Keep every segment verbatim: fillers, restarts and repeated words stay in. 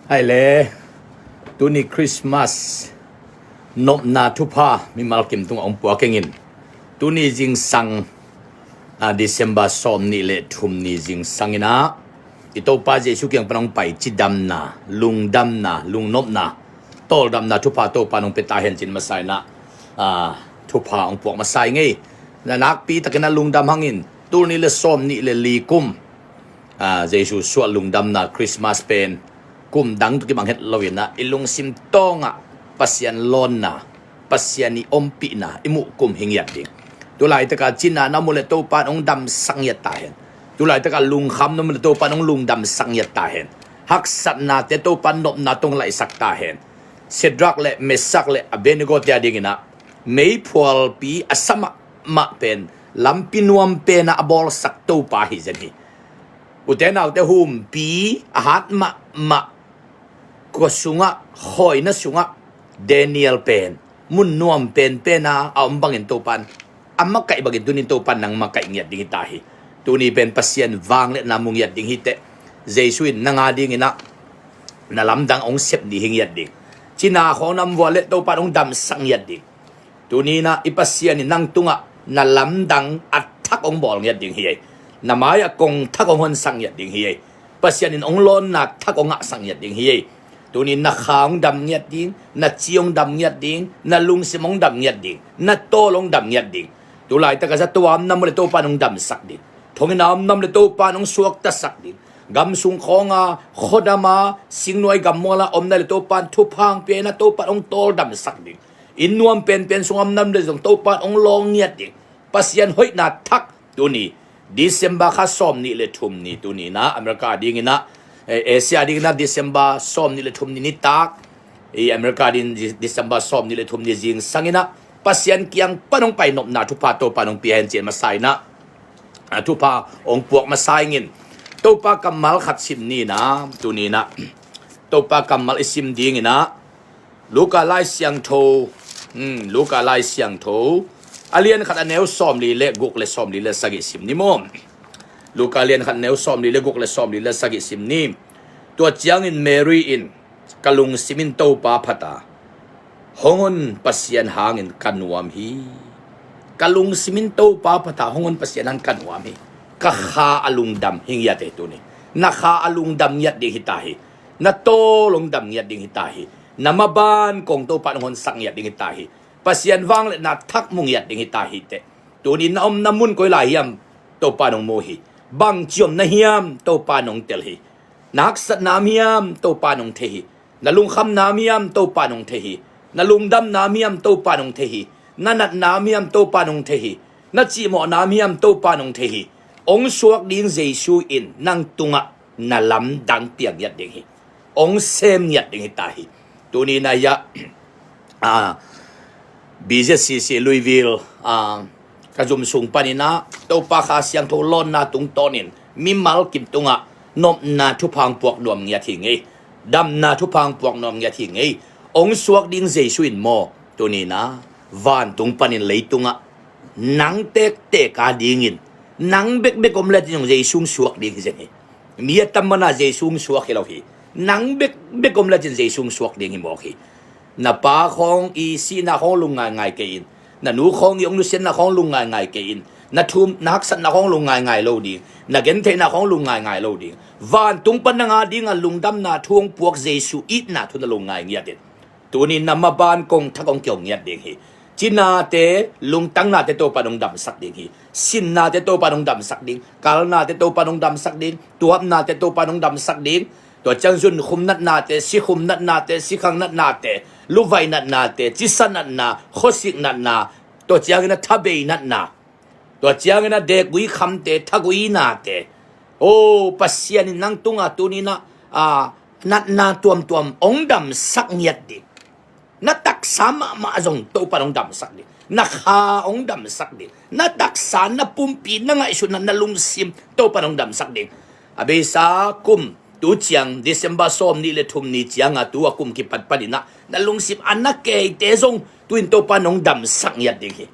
Hai le, tuni Christmas nopna thupha mimal kim tungah hong puak keng in. Tuni zingsang, a, December sawm nih le thum ni zingsang in ah, i Topa Jesu kiang pan hong pai cidamna, lungdamna, lungnopna, tawldamna thupha Topa nong pia ta hen ci-in masa in ah, a, thupha hong puak masa ing ei. Na nakpi takin ah lungdam hang in, tul nih le sawm nih le li kum, a, Jesu suah lungdamna Christmas pen kum dang tawh kibang het lo in ah, i lungsim tawngah Pasian lawnna, Pasian i ompihna i muh kum hi ngiat ding. Tulaitak a cina na om uh le Topa in hong damsak ngiat ta hen. Tulaitak a lungkham na om uh le Topa in hong lungdamsak ngiat ta hen. Haksatnate Topa in nopna tawh hong laihsak ta hen. Shadrak le Meshak le Abednego te a ding in ah, meiphualpi a sa mahmah pen, lampi nuam pen ah a bawlsak Topa hi zen hi. Ute naute, humpi a hat mahmah, kua sungah, khawina sungah Daniel pen mun nuam penpen a a om bangin Topa in a makaih bangin tuni in Topa in nang makaih ngiat ding hi ta hi. Tuni pen Pasian vangliatna mu ngiat ding hi teh. Jesu in nang a ding in ah na lamdang hong sep ni hi ngiat ding. Cina khawng na om uh a le Topa in hong damsak ngiat ding. Tuni in ah i Pasian in nang tungah na lamdang a thak hong bawl ngiat ding hi ei. Na mai-ah kong thak hong honsak ngiat ding hi ei. Pasian in hong lawnna thak hong ngahsak ngiat ding hi ei. Tuni in na kha hong dam ngiat ding, na ci hong dam ngiat ding, na lungsim hong dam ngiat ding, na tawl hong dam ngiat ding. Tulaitak a zato a om na om uh le Topa in hong damsak ding. Thonginn a om na om uh le Topa in hong suaktasak ding. Gam sung khawng a, khuadam a, singnuai gammual a om na le Topa in thupha hong pia in ah Topa in hong tawldamsak ding. Inn nuam penpen sung a om na om uh le zong Topa in hong lawng ngiat ding. Pasian hoihna thak tuni, December kha sawm nih le thum ni tuni in ah, America a ding in ah, eh, Asia a ding in ah December sawm nih le thum ni nitak, i America a ding in Di-, December sawm nih le thum ni zingsang in ah, Pasian kiang pan hong pai nopna thupha Topa in hong pia hen ci-in masa in ah, a, thupha hong puak masa ing in. Topa kammal khat sim ni in ah, tuni in ah, Topa kammal i sim ding in ah, Luka Lai Siangtho, hmm, Luka Lai Siangtho, a lian khat a neu sawm li le guk le sawm li le sagih sim ni maw. Luka lian khat a neu sawm li le guk le sawm li le sagih sim ni. Tua ciangin Mary in, ka lungsim in Topa phat a, hong on Pasian hangin ka nuam hi. Ka lungsim in Topa phat a, hong on Pasian hangin ka nuam hi. Ka kha a lungdam hi ngiat hi tuni. Na kha a lungdam ngiat ding hi ta hi. Na tawl hong dam ngiat ding hi ta hi. Na maban kong Topa in hong honsak ngiat ding hi ta hi. Pasian vangliatna thak mu ngiat ding hi ta hi teh. Tuni in na omna mun koi lai hiam, Topa in hong mu hi. Bangci om na hiam, Topa in hong tel hi. Na haksatna om hiam, Topa in hong thei hi. Na lungkhamna om hiam, Topa in hong thei hi. Na lungdamna om hiam, Topa in hong thei hi. Na natna om hiam, Topa in hong thei hi. Na cihmawhna om hiam, Topa in hong thei hi. Hong suak ding Jesu in nang tungah na lamdang piang ngiat ding hi. Hong sem ngiat ding hi ta hi. Tuni in ah, a, B Z C C Louisville, a, ka zum sung panin ah Topa Kha Siangtho lawnna tungtawnin mimal kim tungah nopna thupha hong puak nuam ngiat hi ing ei. Damna thupha hong puak nuam ngiat hi ing ei. Hong suak ding Jesu in maw, tuni in ah vantung panin leitungah nang tektek a dingin, nang bekbek om lecin zong Jesu hong suak ding hi zen hi. Mi a tam mana Jesu hong suak hi lo hi. Nang bekbek om lecin Jesu hong suak ding hi mawk hi. Na pa khawng i sihna khawng lungngaingai kei in. Na nu khawng i hong nusiatna khawng lungngaingai kei in. Na thum, na haksatna khawng lungngaingai lo ding. Na gentheihna khawng lungngaingai lo ding. Vantung pan nang a ding a lungdamna thu hong puak Jesu itna thu na lungngai ngiat in. Tuni in na maban kong thak hong kihong ngiat ding hi. Cinate, lungtangnate Topa in hong damsak ding hi. Sinnate Topa in hong damsak ding. Kalnate Topa in hong damsak ding. Tuapnate Topa in hong damsak ding. Tua ciang zunkhum natnate, sikhum natnate, sikhang natnate, luvai natnate, cisa natna, khuasik natna, tua ciangin a thabei natna, tua ciangin a dekgui khamte, thagui nate. O, Pasian in nang tungah tuni in ah, a, natna tuamtuam hong damsak ngiat ding. Na taksa mahmah zong Topa in hong damsak ding. Na kha hong damsak ding. Na taksa, na pumpi, na ngaihsutna, na lungsim Topa in hong damsak ding. A beisa kum, tu ciang December sawm nih le thum ni ciang a tu a kum kipat panin ah na lungsim a na keite zong tu in Topa in hong damsak ngiat ding hi.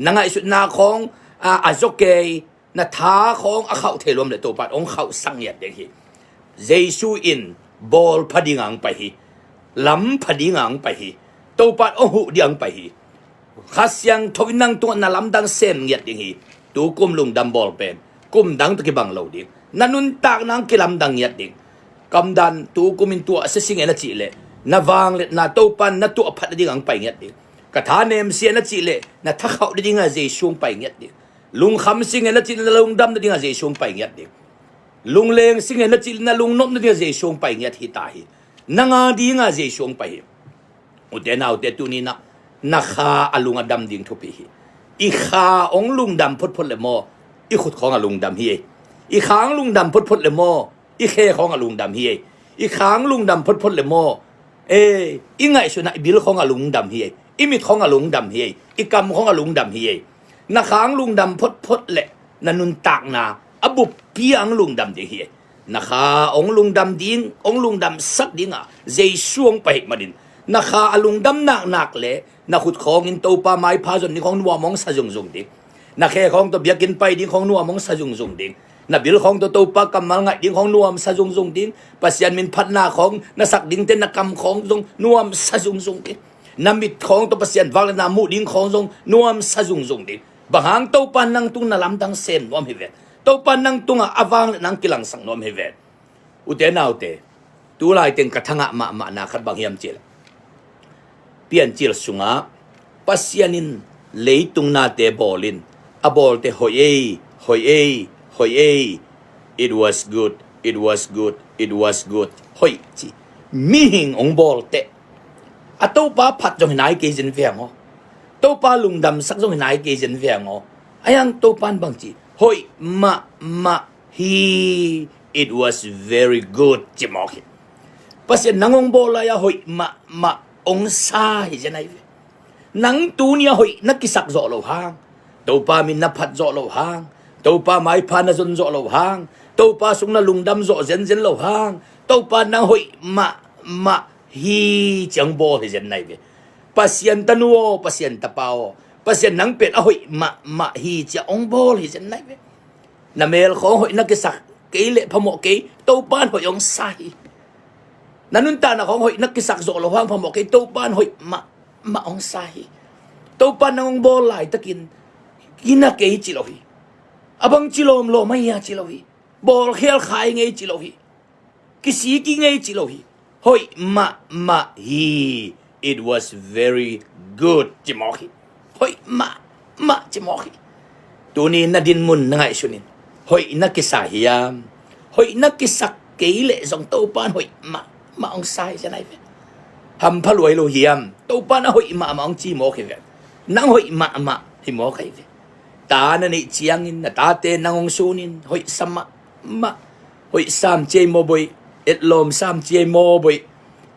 Na ngaihsutna khawng, a, a zaw kei, na tha khawng a khauh thei lo om leh Topa in hong khauhsak ngiat ding hi. Jesu in Bawl pha ding ang pai hi. Lam pha ding ang pai hi. Topa in hong huh ding ang pai hi. Kha Siangtho in nang tungah na lamdang sem ngiat ding hi. Tu kum lungdam bawl pen kum dang tawh kibang lo ding. Na nuntakna ang kilamdang ngiat ding. Kamdan tu kum in tuah sia sing e na cih leh, na vangliatna Topa in na tuah phat nading ang pai ngiat ding. Ka thanem sia na cih leh, na thakhauh nading a Jesu ang pai ngiat ding. Lungkham sing e na cih leh, na lungdam nading a Jesu ang pai ngiat ding. Lungleng sing e na cih leh, na lungnop nading a Jesu ang pai ngiat hi ta hi. Nang a ding a Jesu ang pai hi. Ute naute, tuni-in ah na kha a lung a dam ding thupi hi. I kha hong lungdam photphot le maw, i khut khawng a lungdam hi ei. I kha hong lungdam photphot le maw, i khe khawng a lungdam hi ei. I kha hong lungdam photphot le maw, e, i ngaihsutna, i bil khawng a lungdam hi ei. I mit khawng a lungdam hi ei. I kam khawng a lungdam hi ei. Na kha hong lungdam photphot le na nuntakna a buppi ang lungdam ding hi ei. Na kha hong lungdam ding, hong lungdamsak ding a Jesu hong pai hih manin, na kha a lungdam naknak le na khut khawngin Topa maipha zon ding khawng nuam hong sa zungzung ding. Na khe khawng tawh biakinn pai ding khawng nuam hong sa zungzung ding. Na bil khawng tawh Topa kammal ngaih ding khawng nuam sa zungzung ding. Pasian min phatna khawng na sak dingte na kam khawng zong nuam sa zungzung ding. Na mit khawng tawh Pasian vangliatna muh ding khawng zong nuam sa zungzung ding. Bang hang? Topa in nang tung na lamdang sem nuam hi ven. Topa in nang tungah a vangliatna ang kilangsak nuam hi ven. Ute naute, tu laiteng ka thangah mahmahna khat bang hiam cih leh, Piancil sungah Pasian in leitung nate bawl in, a bawlte hoih ei, hoih ei, hoih ei. It was good, it was good, it was good. Hoih ci. Mihing hong bawl teh, a Topa phat zong hi nai kei zen veng aw. Topa lungdamsak zong hi nai kei zen veng aw. Ahi hang Topa in bang ci? Hoih mahmah hi. It was very good, ci mawk hi. Pasian nang hong bawl lai-a hoih mahmah hong sa hi zen ahi ve. Nang tuni-a hoih na kisak zawh loh hang, Topa min na phat zawh loh hang, Topa maipha na zon zawh loh hang, Topa sung na lungdam zawh zenzen loh hang, Topa nang hoih mahmah hi, ci hong bawl hi zen ahi ve. Pasian tanu aw, Pasian tapa aw, Pasian nang pen a hoih mahmah hi, ci-a hong bawl hi zen ahi ve. Na mel khawng hoih na kisak kei leh phamawh kei, Topa in hoih hong sa hi. Na nuntakna khawng hoih na kisak zawh loh hang phamawh kei, Topa in hoih mahmah hong sa hi. Topa in nang hong bawl laitakin, gina kei ci lo hi. A bangci lawmlawm ahi a ci lo hi. Bawlkhial kha ing ei ci lo hi. Kisik ing ei ci lo hi. Hoih mahmah hi. It was very good, ci mawk hi. Hoih mahmah, ci mawk hi. Tuni na dinmun na ngaihsun in, hoih na kisa hiam? Hoih na kisak kei leh zong Topa in hoih mahmah hong sa hi zen ahi ve. Hampha lua hi lo hiam? Topa in a hoih mahmah hong ci mawk hi ve. Nang hoih mahmah hi mawk ahi ve. Ta na neih ciangin na tate nang hong sunin, hoih sa mah mah. Hoih sam ci ei maw boih, etlawm sam ci ei maw boih,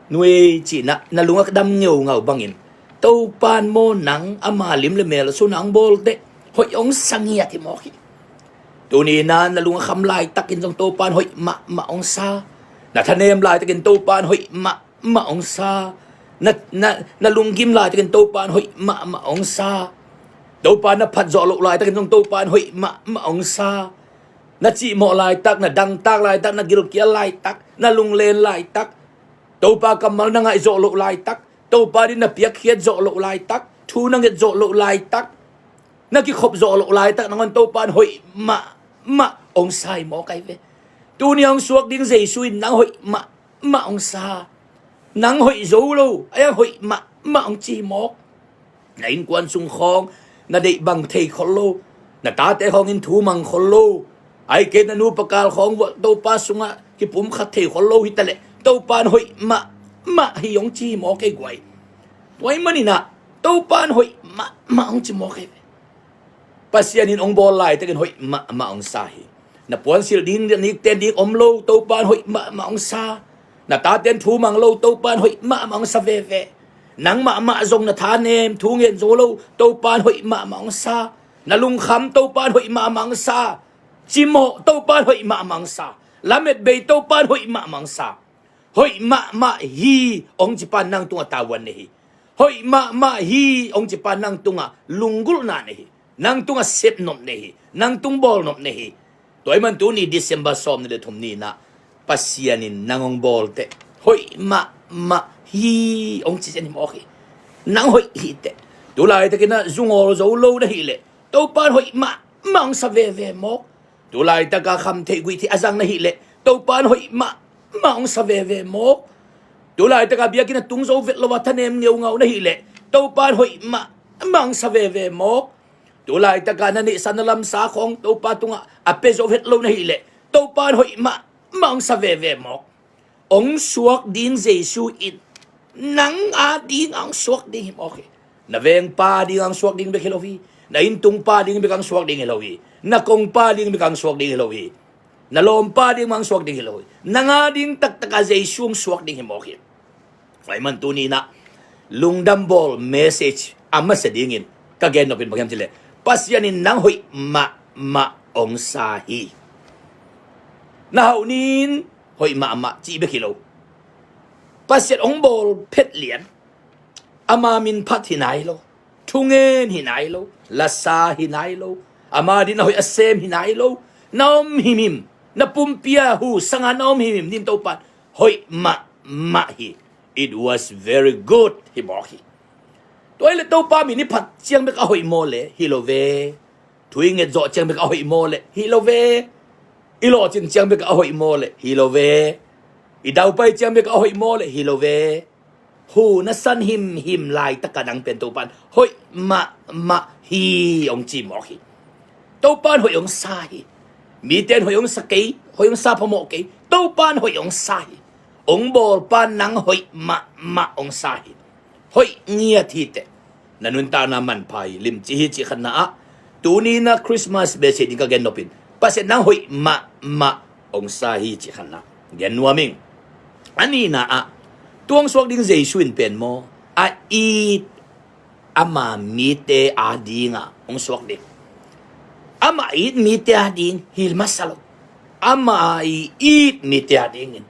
nuei cihna na lung a dam ngeungau bangin, Topa in maw nang ama lim le mel a sun a hong bawl teh hoih hong sa ngiat hi mawk hi. Tuni-in ah na lung a kham laitakin zong Topa in hoih mahmah hong sa. Na thanem laitakin Topa in hoih mah mah hong sa. Na, na, na lunggim laitakin Topa in hoih mahmah hong sa. Topa na phat zawh loh laitakin zong Topa in hoih mahmah hong sa. Na cihmawh laitak, na dangtak laitak, na gilkial laitak, na lunglen laitak, Topa kammal na ngaih zawh loh laitak, Topa din na piakkhiat zawh loh laitak, thu na nget zawh loh laitak, na kikhop zawh loh laitak nangawn Topa in hoih mahmah hong sa hi mawk ahi ve. Tuni hong suak ding Jesu in nang hoih mah mah hong sa. Nang hoih zo lo, ahi hang hoih mahmah hong ci hi mawk. Na innkuan sung khawng na deih bang thei khol lo. Na tate khawngin thu mang khol lo. Ahih kei leh na nupa kal khawng vuah Topa sungah kipumkhat thei khol lo hi ta leh, Topa in hoih mahmah hi hong ci hi mawk ei guai. Tua ahih manin ah Topa in hoih mahmah hong ci mawk ei ve. Pasian in hong bawl laitakin hoih mahmah hong sa hi. Na puansilh ding, na nikten ding om lo, Topa in hoih mahmah hong sa. Na taten thu mang lo, Topa in hoih mahmah hong sa veve. Nang mahmah zong na thanem, thu ngen zo lo, Topa in hoih mahmah hong sa. Na lungkham, Topa in hoih mahmah hong sa. Cimawh, Topa in hoih mahmah hong sa. Lamet bei, Topa in hoih mahmah hong sa. Hoih mahmah hi hong ci pa in nang tungah tavuan nei hi. Hoih mahmah hi hong ci pa in nang tungah lunggulhna nei hi. Nang tungah sepnop nei hi. Nang tung bawlnop nei hi. Tua ahih man tuni December sawm ni le thum ni-in ah Pasian in nang hong bawl teh hoih mahmah hi hong ci zen hi mawk hi. Nang hoih hi teh, tu laitakin ah zu ngawl zo lo na hih leh Topa in hoih mahmah hong sa veve mawk. Tu laitaka kham theih guih theih a zang na hih leh Topa in hoih mahmah hong sa veve mawk. Tu laitaka biakinn ah tung zo vet lo a thanem ngeungau na hih leh Topa in hoih mahmah hong sa veve mawk. Tu laitaka na neihsa na lamsa khawng Topa tungah a pia zo vet lo na hih leh Topa in hoih mahmah hong sa veve mawk. Hong suak ding Jesu in nang ading a hong suak ding hi mawk hi. Na vengpa ading a hong suak ding bek hi lo hi. Na inntungpa ading bek a hong suak ding hi lo hi. Na kongpa ading bek a hong suak ding hi lo hi. Na lawmpa ading bek a hong suak ding hi lo hi. Nang ading taktaka Jesu hong suak ding hi mawk hi. Tua ahih man tuni-in ah lungdam bawl message a masa dingin ka gen nop in bang hiam cih leh Pasian in nang hoih mahmah hong sa hi. Na hauh ni-in hoih mahmah cih bek hi lo. Pasian hong bawl phet lian. Ama min phat hi nai lo. Thungen hi nai lo. Lasa hi nai lo. Ama ading a hoih a sem hi nai lo. Na om himhim. Na pumpi a hu sanga na om himhim ding Topa in hoih mahmah hi. It was very good hi mawk hi. Tua ahih leh Topa min i phat ciang bek a hoih maw leh? Hi lo ve. Thu i nget zawh ciang bek a hoih maw leh? Hi lo ve. I lawhcin ciang bek a hoih maw leh? Hi lo ve. I daupai ciang bek a hoih maw leh? Hi lo ve. Hu na san himhim laitaka nang pen Topa in hoih mahmah hi hong ci mawk hi. Topa in hoih hong sa hi. Mite in hoih hong sa kei, hoih hong sa phamawh kei. Topa in hoih hong sa hi. Hong bawlpa in nang hoih mahmah hong sa hi. Hoih ngiat hi teh. Na nuntakna manpha hi, limci hi cih khatna ah. Tuni-in ah Christmas message ding ka gen nop in Pasian nang hoih mahmah hong sa hi cih khatna gen nuam ing. A nihna ah, tua hong suak ding Jesu in pen maw, a it ama mite ading a hong suak ding. Amah it mite ading hi masa lo. Amah i it mite adingin.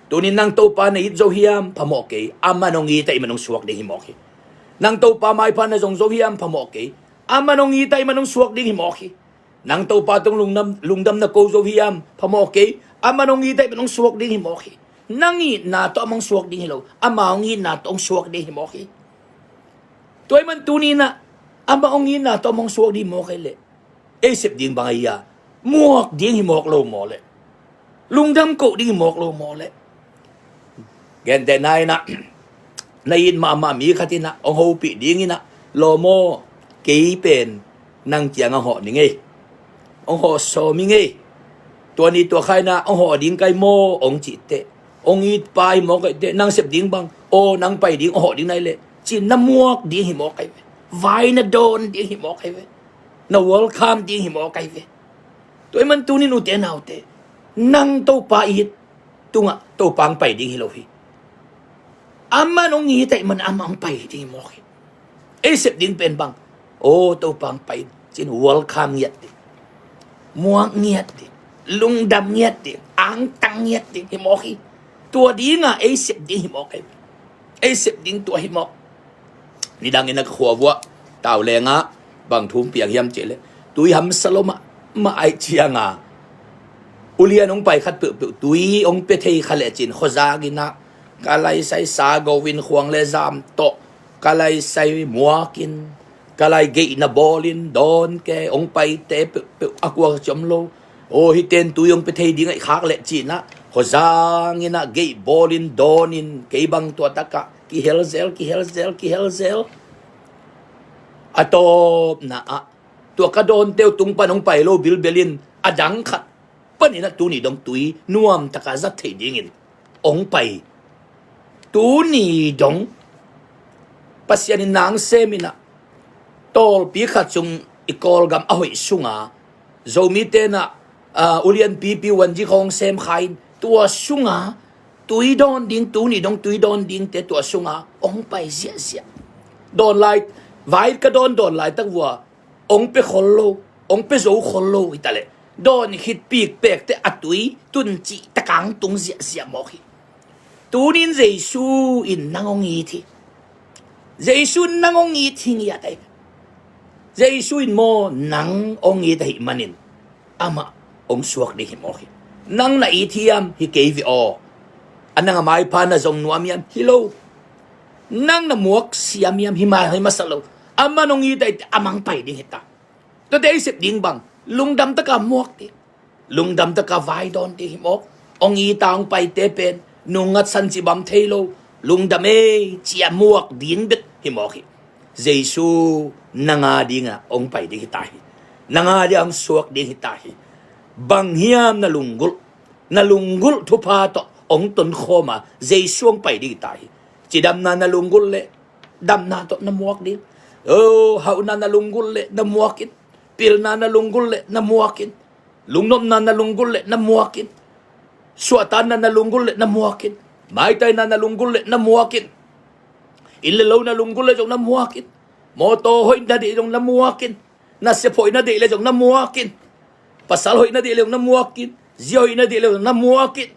Tuni-in nang Topa na it zo hiam? Phamawh kei. Aman hong it ahih man hong suak ding hi mawk hi. Nang Topa maipha na zong zo hiam? Phamawh kei. Aman hong it ahih man hong suak ding hi mawk hi. Nang Topa tungah lungdam, lungdam na ko zo hiam? Phamawh kei. Aman hong it ahih man hong suak ding hi mawk hi. Nang itna tawh amah hong suak ding hi lo. Amah hong itna tawh hong suak ding hi mawk hi. Tua ahih man tuni-in ah amah hong itna tawh amah hong suak ding hi mawk hi leh, ei sep ding bang a hi a, muak ding hi mawk lo maw leh? Lungdam koh ding hi mawk lo maw leh? Gentehna in ah, na it mahmah mi khat in ah hong hopih dingin ah, lawm aw, kei pen nang kiangah hong hawh ning ei, hong hawh sawm ing ei, tua ni tua kha in ah hong hawh ding ka hi maw hong cih teh, hong it pa hi mawk ka hi teh, nang sep ding bang, aw, nang pai ding, hong hawh ding na hi leh, ci-in na muak ding hi mawk ka hi ve. Vai na dawn ding hi mawk ka hi ve. Na welcome ding hi mawk ka hi ve. Tua ahih man tuni-in ute naute, nang Topa it tungah Topa hong pai ding hi lo hi. Aman hong it ahih man amah hong pai ding hi mawk hi. Ei sep ding pen bang, aw, Topa hong pai in, ci-in welcome ngiat ding, muak ngiat ding, lungdam ngiat ding, angtang ngiat ding hi mawk hi. Tua ding a ei sep ding hi mawk ka hi ve. Ei sep ding tua hi mawk. Nidangin a ka khua vuah tau lengah bang thu hong piang hiam cih leh, tui hamsa lo mahmah ahih ciangin, ulian hong pai khat peuhpeuh tui hong pia thei kha leh ci-in khuazangin ah, ka laisai sa go in khuang le zam tawh, ka laisai muakin, ka lai geihna bawlin dawn kei, hong paite peuhpeuh a kua ka ciam lo. Aw, hihte in tui hong pia thei ding ahih khak leh ci-in ah, khuazangin ah geih bawlin dawnin, kei bang tua takah kihel zel, kihel zel, kihel zel. A tawpna ah, tua ka dawnte uh tung pan hong pai lo bilbel in, a dang khat panin ah tuni dong tui nuamtaka zat theih dingin hong pai. Tuni dong Pasian in na hong sem in ah, tawlpi khat sung, i Kawlgam a hoih sunga, Zomite in ah, ah, ulian pipi wanji khawng sem kha in, tua sunga tui dawn ding, tuni dong tui dawn dingte tua sunga hong pai ziahziah. Dawn lai, vai ka dawn dawn laitak vua hong pia khol lo, hong pia zo khol lo hi ta leh, dawn khit pikpekte a tui tun cih taka hong tung ziahziah mawk hi. Tuni-in Jesu in nang hong it hi. Jesu in nang hong it hi ngiat ahi. Jesu in maw nang hong it ahih manin amah hong suak ding hi mawk hi. Nang na it hiam? Hi kei ve aw. A nang a maipha na zong nuam hiam? Hi lo. Nang na muak siam hiam? Hi ma, hi masa lo. Aman hong it a, amang pai ding hi ta. Tuate i sep ding bang, lungdam taka muak ding, lungdam taka vai dawn ding hi mawk. Hong it a hong paite pen nungngat san cibam thei lo. Lungdam ei, ci a muak ding bek hi mawk hi. Jesu nang a dingah hong pai ding hi ta hi. Nang a dingah hong suak ding hi ta hi. Bang hiam na lunggulh, na lunggulh thupha tawh hong tonkhawm a, Jesu hong pai ding hi ta hi. Cidamna na lunggulh leh damna tawh na muak ding. Oh, hauhna na lunggulh leh na muak in. Pilna na lunggulh leh na muak in. Lungnopna na lunggulh leh na muak in. Suahtakna na lunggulh leh na muak in. Maitaina na lunggulh leh na muak in. Inn le lo na lunggulh leh zong na muak in. Mawtaw hoih na deih zong na muak in. Nasep hoih na deih leh zong na muak in. Pasal hoih na deih leh zong na muak in. Zia hoih na deih leh zong na muak in.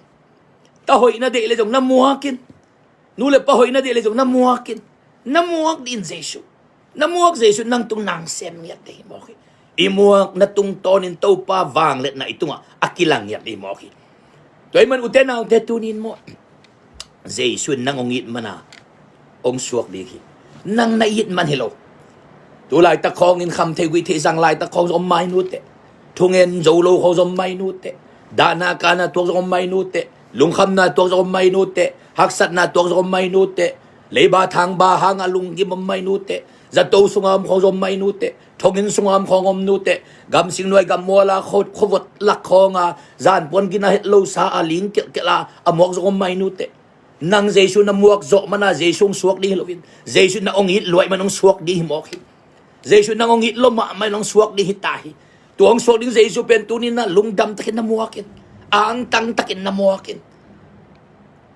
Ta hoih na deih leh zong na muak in. Nu le pa hoih na deih leh zong na muak in. Na muak dih in Jesu. Na muak Jesu nang tung nang sem ngiat ding hi mawk hi. I muakna tungtawnin Topa vangliatna i tungah a kilang ngiat ding hi mawk hi. Tua ahih man ute naute, tuni in maw, Jesu in nang hong it man a hong suak ding hi. Nang na it man hi lo. Tu laitak khawngin kham thei guih thei zang laitak khawng zong om mai nu teh. Thungen zo lo khawng zong om mai nu teh. Dahna kana tuak zong om mai nu teh. Lungkhamna tuak zong om mai nu teh. Haksatna tuak zong om mai nu teh. Leiba thangba hanga lunggim om mai nu teh. Zato sunga om khawng zong om mai nu teh. Thonginn sunga om khawng om nu teh. Gamsing nuai gammuala khuavot lak khawnga zanpuan gina het lo sa a ling kelhkelh a a muak zong om mai nu teh. Nang Jesu na muak zawh mana Jesu hong suak ding hi loin, Jesu na hong it luai man hong suak ding hi mawk hi. Jesu nang hong it lo mahmah in hong suak ding hi ta hi. Tua hong suak ding Jesu pen tuni na lungdam takin na muak in. Angtang takin na muak in.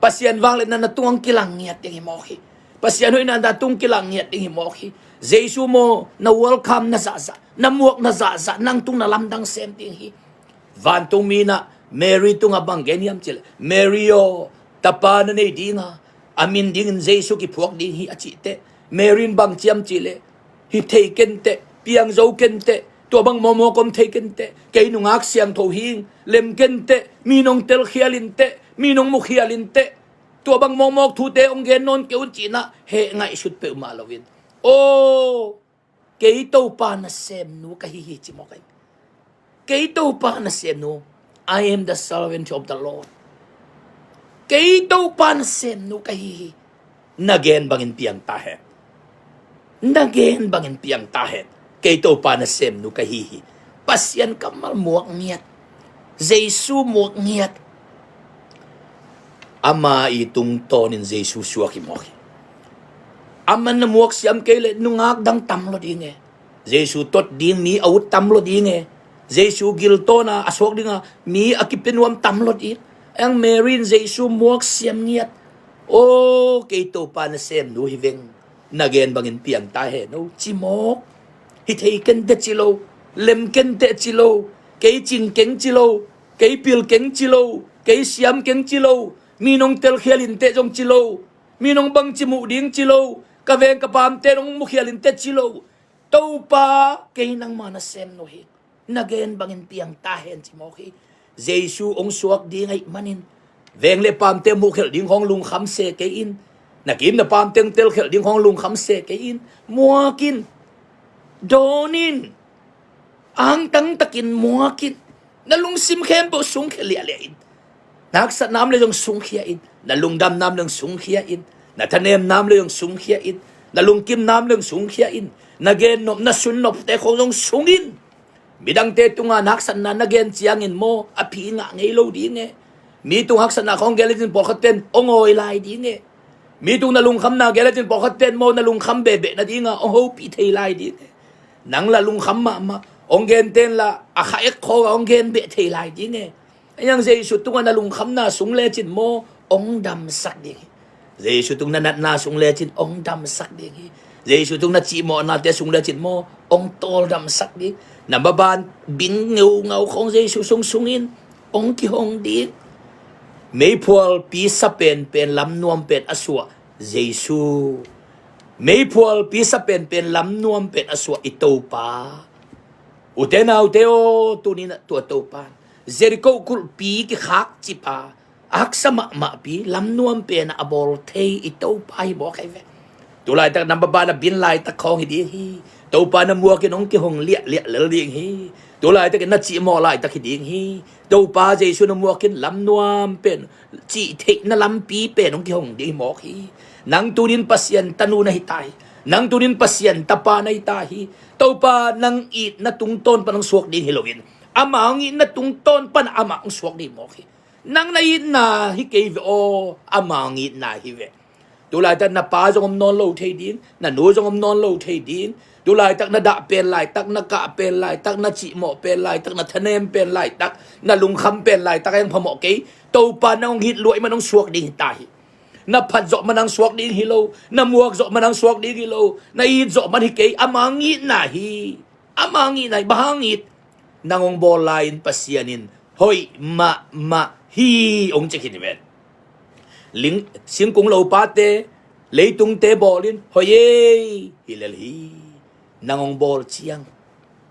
Pasian vangliatna na tung hong kilang ngiat ding hi mawk hi. Pasian hoihna na tung kilang ngiat ding hi mawk hi. Jesu maw na welcome na zahzah, na muak na zahzah nang tung na lamdang sem ding hi. Vantungmi in ah Mary tungah bang gen hiam cihleh, Mary aw, tapa na nei dinga, a min dingin Jesu kiphuak ding hi a cih teh, Mary in bang ci hiam cihleh, hi thei ken teh, piang zo ken teh, tua bang mawkmawk om thei ken teh, kei nungak siangtho hing, lem ken teh, mi nong telkhial in teh, mi nong mukhial in teh, tua bang mawkmawk thute hong gen nawn kei un ci-in ah heh ngaihsut peuhmah loin, aw, kei Topa nasemnu ka hi hi, ci mawk hi. Kei Topa nasemnu, I am the servant of the Lord. Kei Topa nasemnu ka hi hi. Na gen bangin piang ta hen. Na gen bangin piang ta hen. Kei Topa nasemnu ka hi hi. Pasian kammal muak ngiat. Jesu muak ngiat. Ama i tungtawnin Jesu suak hi mawk hi. Aman na muak siam kei leh nungak dang tam lo ding e. Jesu tot ding mi a ut tam lo ding e. Jesu giltawna a suak dinga mi a kipia nuam tam lo ding. Eng Mary in Jesu muak siam ngiat. Aw, kei Topa nasemnu hi veng. Na gen bangin piang ta hen o, ci mawk. Hi thei ken teh ci lo, lem ken teh ci lo, kei cing keng ci lo, kei pil keng ci lo, kei siam keng ci lo, mi nong telkhial in teh zong ci lo, mi nong bangci muh ding ci lo, ka veng ka pamte nong mukhial in teh ci lo. Topa, kei nangma nasemnu hi. Na gen bangin piang ta hen, ci mawk hi. Jesu hong suak ding ahih manin veng le pamte muhkhelh ding khawng lungkham se kei in. Na kim na pamte hong telkhelh ding khawng lungkham se kei in. Muak in. Dawn in. Angtang takin muak in. Na lungsim khempeuh sungkhia liahliah in. Na haksatna om le zong sungkhia in. Na lungdamna om le zong sungkhia in. Na thanemna om le zong sungkhia in. Na lungkimna om le zong sungkhia in. Na gennop, na sunnopte khawng zong sung in. Midangte tunga na haksatna na gen ciangin maw, a phi ngah ngei lo ding e. Mi tung haksatna khawng gen lecin pawlkhat ten hong awi lai ding e. Mi tung na lungkhamna gen lecin pawlkhat ten maw, na lungkham behbeh nadinga hong hopih thei lai ding e. Nang la lungkham mahmah, hong gen ten la a kha ek khawng a hong gen beh thei lai ding e. Ahi hang Jesu tungah na lungkhamna sung lecin maw, hong damsak ding hi. Jesu tung na natna sung lecin hong damsak ding hi. Jesu tung na cihmawhnate sung lecin maw, hong tawldamsak ding. Na maban bing ngeungau khawng Jesu sung sungin hong kihong ding. Meiphualpi sa penpen lamnuam pen a suah Jesu. Meiphualpi sa penpen lamnuam pen a suah i Topa. Ute naute aw, tuni-in ah tua Topa Jericho kulhpi kikhak cip a, a haksa mahmahpi, lamnuam pen a bawl thei i Topa hi mawk hi ve. Tulaitak na baba na bin laitak khawng hi ding hi. Topa na muakin hong kihong liahliah lel ding hi. Tulaitakin na cihmawh laitak hi ding hi. Topa Jesu na muakin lamnuam pen, cih theihna lampi pen hong kihong ding hi mawk hi. Nang tunin Pasian tanu na hi ta hi. Nang tunin Pasian tapa na hi ta hi. Topa nang itna tungtawn pan hong suak ding hi loin, ama hong itna tungtawn pan amah hong suak ding hi mawk hi. Nang na itna hi kei ve aw, ama hong itna hi ve. Tulaitak na pa zong om nawn lo thei ding, na nu zong om nawn lo thei ding. Tulaitak na dah pen laitak, na kah pen laitak, na cihmawh pen laitak, na thanem pen laitak, na lungkham pen laitak a hong phamawh kei. Topa nang hong it luai man hong suak ding hi ta hi. Na phat zawh man hong suak ding hi lo, na muak zawh man hong suak ding hi lo, na it zawh man hi kei, ama hong itna hi. Ama hong itna hi, bang hang it? Nang hong bawl lai-in Pasian in hoih mahmah hi hong ci khin hi ven. Ling, singkung lopate, leitungte bawlin hoih ei hi lel hi. Nang hong bawl ciang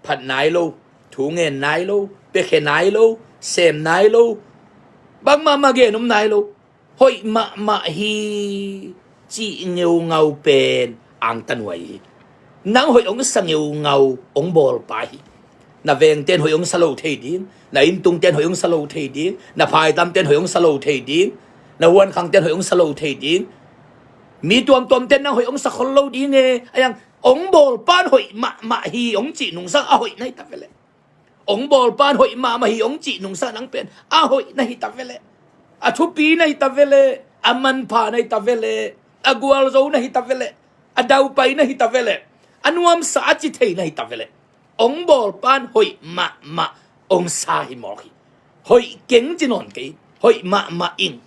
phat nai lo, thu ngen nai lo, piakhia nai lo, sem nai lo, bangmah mah gen om nai lo. Hoih mahmah hi cih ngeungau pen angtan huai hi. Nang hoih hong sa ngeungau hong bawlpa hi. Na vengten hoih hong sa lo thei ding, na inntungten hoih hong sa lo thei ding, na phaitamten hoih hong sa lo thei ding, na huankhangten hoih hong sa lo thei ding. Mi tuamtuamten nang hoih hong sa khol lo ding e. A iang hong bawlpan hoih mahmah hi hong cih nungsang a hoih na hi ta ve leh. Hong bawlpan hoih mahmah hi hong cih nungsang nang pen a hoih na hi ta ve leh. A thupi na hi ta ve leh. A manpha na hi ta ve leh. A gualzo na hi ta ve leh. A daupai na hi ta ve leh. A nuamsa a ci thei na hi ta ve leh. Hong bawlpan hoih mahmah hong sa hi mawk hi. Hoih keng ci nawn kei, hoih mahmah ing.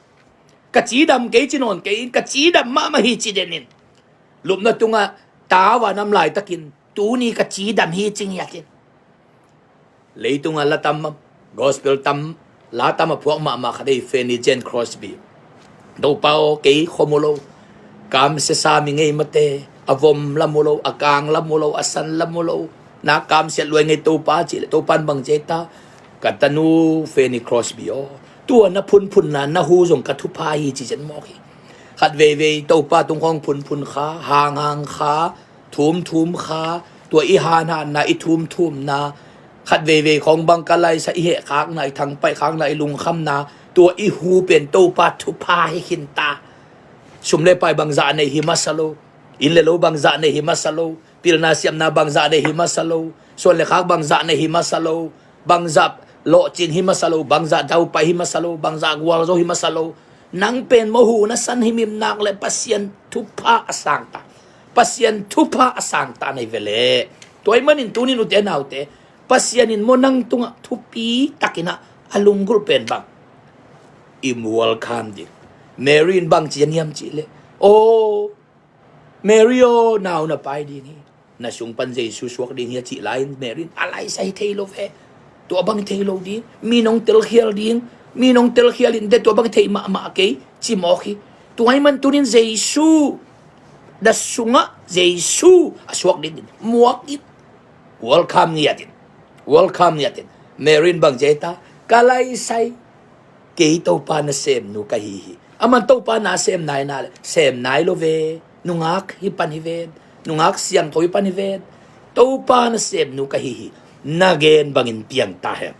Ka cidam kei ci nawn kei in, ka cidam mahmah hi ci den in. Lupna tungah tau a nam laitakin tuni ka cidam hi ci ngiat in. Leitungah la tam, gospel tam, la tam a phuak mahmah khat ei, Fanny Jane Crosby. Topa aw, kei khua mu lo, kamsia sa mi ngei mate, a vom la mu lo, a kang la mu lo, a san la mu lo, na kamsiat luai ngei Topa cih leh Topa in bang ci ei ta? Ka tanu Fanny Crosby aw, tua na phunphunna na hu zong ka thupha hi ci zen mawk hi. Khat veivei Topa tung khawng phunphun kha, hanghang kha, thumthum kha, tua i hanhanna, i thumthumna, khat veivei khawng bang ka laisa, i hehkhakna, i thangpaihkhakna, i lungkhamna, tua i hu pen Topa thupha hi khin ta. Sum le pai bangzah nei hi masa lo, inn le lo bangzah nei hi masa lo, pilna siamna bangzah nei hi masa lo, suan le khak bangzah nei hi masa lo, bangzah lawhcing hi masa lo, bangzah daupai hi masa lo, bangzah gualzo hi masa lo. Nang pen maw hu na san himhim nak le Pasian thupha a sang ta. Pasian thupha a sang ta na hi ve leh. Tua ahih manin tunin ute naute, Pasian in maw nang tungah thupi takin ah a lunggulh pen bang? I mual kham ding. Mary in bang ci a hiam cih leh, aw, Mary aw, nau na pai ding hi. Na sung pan Jesu suak ding hi a cih lai-in Mary in a laisa hi thei lo ve. Tua bang hi thei lo ding, mi nong telkhial ding, mi nong telkhial in te, tua bang hi thei mahmah kei ci mawk hi. Tua ahih man tunin Jesu, na sungah Jesu a suak dingin muak in. Welcome ngiat in. Welcome ngiat in. Mary in bang ci ei ta? Ka laisa hi. Kei Topa nasemnu ka hi hi. Aman Topa na sem nai na le, sem nai lo ve. Nungak hi pan hi ven. Nungak siangtho hi pan hi ven. Topa nasemnu ka hi hi. Na gen bangin piang ta hen.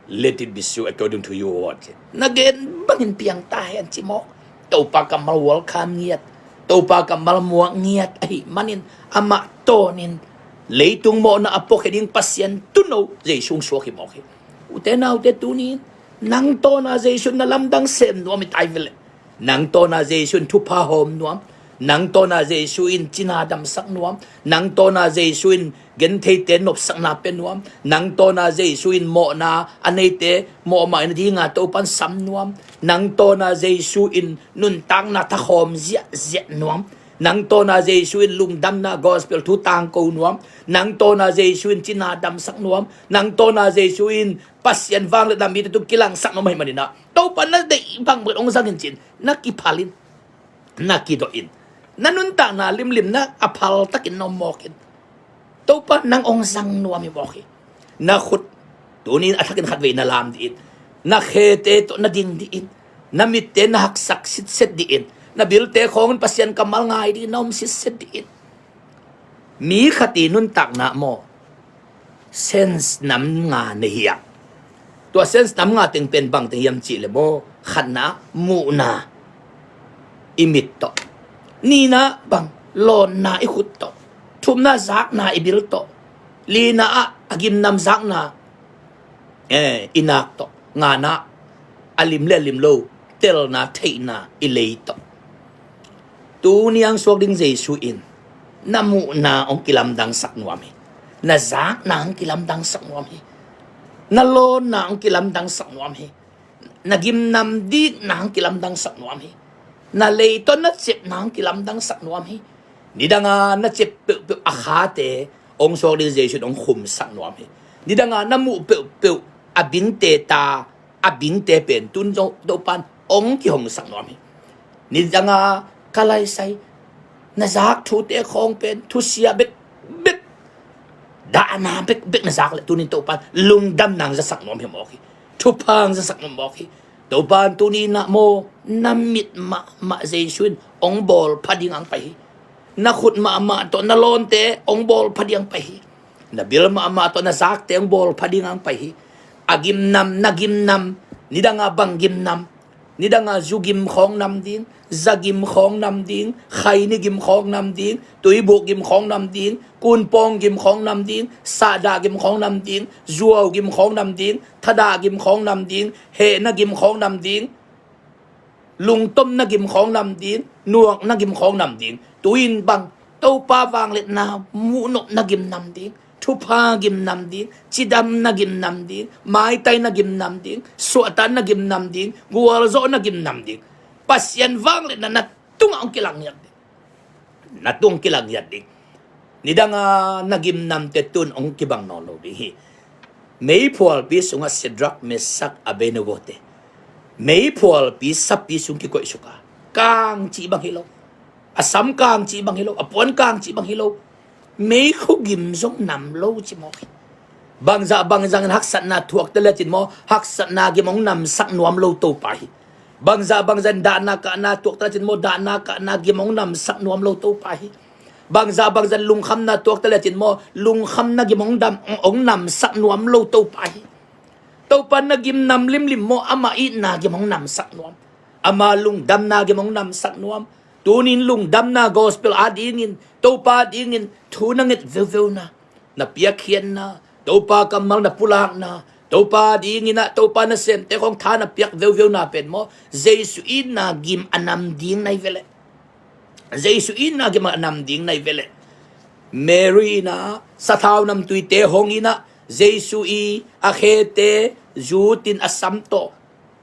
Let it be so according to your word. Na gen bangin piang ta hen ci mawk. Topa kammal welcome ngiat, Topa kammal muak ngiat ahih manin, amah tawnin leitung mawhna a puakhia ding Pasian tuuno Jesu hong suak hi mawk hi. Ute naute, tunin nang tawna Jesu in na lamdang sem nuam hi ta hi ve leh. Nang tawna Jesu in thupha hawm nuam. Nang tawna Jesu in cina damsak nuam. Nang tawna Jesu in gentheite nopsakna pia nuam. Nang tawna Jesu in mawhna a neite mawhmaina dinga Topan sam nuam. Nang tawna Jesu in nuntakna thakhawm ziahziah nuam. Nang tawna Jesu in lungdamna gospel thu tangko nuam. Nang tawna Jesu in cina damsak nuam. Nang tawna Jesu in Pasian vangliatna mite tung kilangsak nuam ahih manin ah, Topa na deih bangbang hong zangin cin, na kiphal in, na kidawh in, na nuntakna limlim na a phal takin na om mawk in. Topa nang hong zang nuam hi mawk hi. Na khut Tuni in a thakin khatvei na lam dih in. Na khete tawh na ding dih in. Na mitte na haksak sitset dih in. Na bilte khawngin Pasian kammal ngai dih in, na om sitset dih in. Mi khat i nuntakna maw, sense nam nga nei hiam? Tua sense nam nga teng pen bang teng hiam cih leh maw, khatna, muhna i mit tawh. Nihna bang, lawnna i khut tawh. Thumna, zakna i bil tawh. Lina ah a gimnam zakna, eh, i nak tawh. Ngana, a lim le a lim lo, telna, theihna i lei tawh. Tuni a hong suak ding Jesu in na muhna hong kilamdangsak nuam hi. Na zakna hong kilamdangsak nuam hi. Na lawnna hong kilamdangsak nuam hi. Na gimnam dikna hong kilamdangsak nuam hi. Na lei tawh na cepna hong kilamdangsak nuam hi. Nidanga na cep peuhpeuh a khate hong suak ding Jesu in hong khumsak nuam hi. Nidanga na muh peuhpeuh a bingte ta, a bingte pen tun zong Topan hong kihongsak nuam hi. Nidanga ka laisai, na zak thute khawng pen thusia bekbek, dahna bekbek na zak leh tunin Topan lungdamna hong zasak nuam hi mawk hi. Thupha hong zasak nuam mawk hi. Topan tuni na maw, na mit mahmah Jesu in hong bawl pha ding hong pai hi. Na khut mahmah tawh na lawnte hong bawl pha ding hong pai hi. Na bil mahmah tawh na zakte hong bawl pha ding hong pai hi. A gimnam, na gimnam, nidanga bang gimnam? Nidanga zu gim khawng nam ding, za gim khawng nam ding, khaini gim khawng nam ding, tuibuk gim khawng nam ding, kunpawng gim khawng nam ding, sahdah gim khawng nam ding, zuau gim khawng nam ding, thadah gim khawng nam ding, hehna gim khawng nam ding, lungtomna gim khawng nam ding, nuakna gim khawng nam ding. Tu-in bang, Topa vangliatna muhnopna gim nam ding, thupha gim nam ding, cidamna gim nam ding, maitaina gim nam ding, suahtakna gim nam ding, gualzawhna gim nam ding. Pasian vangliatna na tungah hong kilang ngiat ding. Na tung kilang ngiat ding. Nidanga na gimnamte tun hong kibang nawn lo ding hi. Meiphualpi sungah Shadrach, Meshach, Abednego te, meiphualpi sapi sung kikoih suka, kang cih bang hi lo, a sam kang cih bang hi lo, a puan kang cih bang hi lo, meikhu gim zong nam lo ci mawk hi. Bangzah bangzah in haksatna thuak ta lecin maw, haksatna gim hong namsak nuam lo Topa hi. Bangzah bangzah in dahna kahna thuak ta lecin maw, dahna kahna gim hong namsak nuam lo Topa hi. Bangzah bangzah in lungkhamna thuak ta lecin maw, lungkhamna gim hong dam, hong namsak nuam lo Topa hi. Topa na gim nam limlim maw, ama itna gim hong namsak nuam, ama lungdamna gim hong namsak nuam. Tunin lungdamna gospel adingin, Topa adingin thu na nget veuveuna, na piakkhiatna, Topa kammal na pulakna, Topa dingin ah Topa nasemte khawng tha na piak veuveuna pen maw, Jesu itna gim a nam ding nai veleh. Jesu itna gim a nam ding nai veleh. Mary in ah sathau namtuite hong in ah, Jesu i a khete zutin a sam tawh